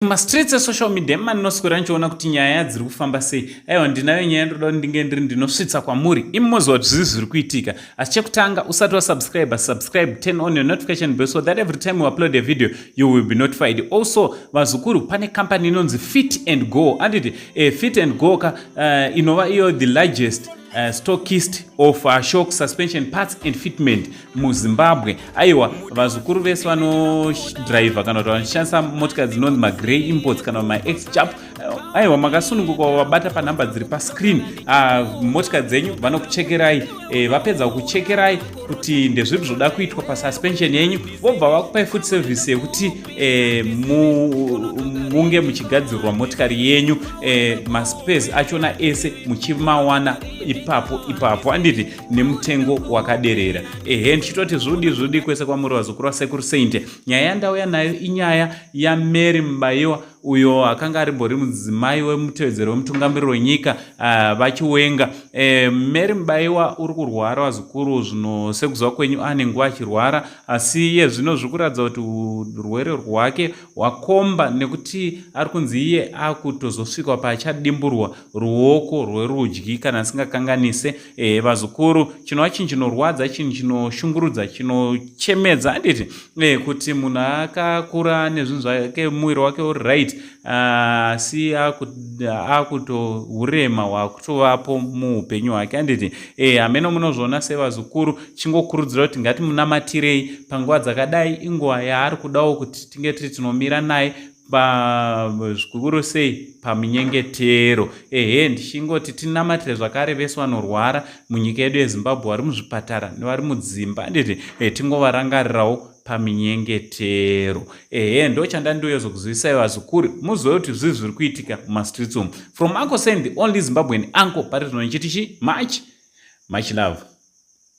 Mumastreets esocial media maninoswera ndichiona kuti nyaya dziri kufamba sei. Aiwa, ndinayo nyaya ndoda kuti ndinge ndiri ndinosvitsa kwamuri, imi moziva kuti zvii zviri kuitika. Asi chekutanga, usati wasubscribe, subscribe, turn on your notification bell so that every time we upload a video you will be notified. Also vazukuru, pane company inonzi Fit and Go, anditi? Fit and Go ka, inova iyo the largest stockist of shock suspension parts and fitment muZimbabwe. Aiwa vazukuru, vese vanodhiraivha kana kuti vanoshandisa motikari dzinonzi magrey imports kana maex jap, aiwa, makasununguka vabata panhamba dziri pascreen. Motikari dzenyu vanokuchekerai. Vapedza kuchekerai kuti ndezvipi zvoda kuitwa pasuspension yenyu, vobva vakupai futi service yekuti munge muchigadzirwa motikari yenyu, maspares achona ese muchimawana ipapo ipapo, anditi, nemutengo wakaderera. Ehe, ndichitoti zvudi zvudi kwese kwamuri vazukuru vaSekuru Saint. Nyaya yandauya nayo inyaya yaMary Mubayiwa, uyo akanga arimbori mudzimai wemutevedzeri wemutungamiriri wenyika, VaChiwenga. Mary Mubayiwa uri kurwara vazukuru. Zvino sekuziva kwenyu, ane nguva achirwara, asi iye zvino zviri kuratidza kuti urwere rwake hwakomba, nekuti ari kunzi iye akutozosvikwa paachadimburwa ruoko rwerudyi kana asingakanganise. Vazukuru, chinova chinhu chinorwadza, chinhu chinoshungurudza, chinochemedza, handiti? Kuti munhu akakura nezvinhu zvake, muviri wake uri right, asi akutourema hwakutovapo muupenyu hwake, handiti? Hameno munozviona sevazukuru. Chingokurudzira kuti ngatimunamatirei panguva dzakadai. Inguva yaari kudawo kuti tinge tiri tinomira naye zvikuru sei paminyengetero. Ehe, ndichingoti tinamatire zvakare vese vanorwara munyika yedu yeZimbabwe, vari muzvipatara nevari mudzimba, handiti? Tingovarangarirawo paminyengetero. Ehe, ndo chandandiuyozokuzivisai vazukuru, muzive kuti zvii zviri kuitika mumastreets umu. From Uncle Saint, the only Zimbabwean uncle, pari zvino ndichiti chi much much love.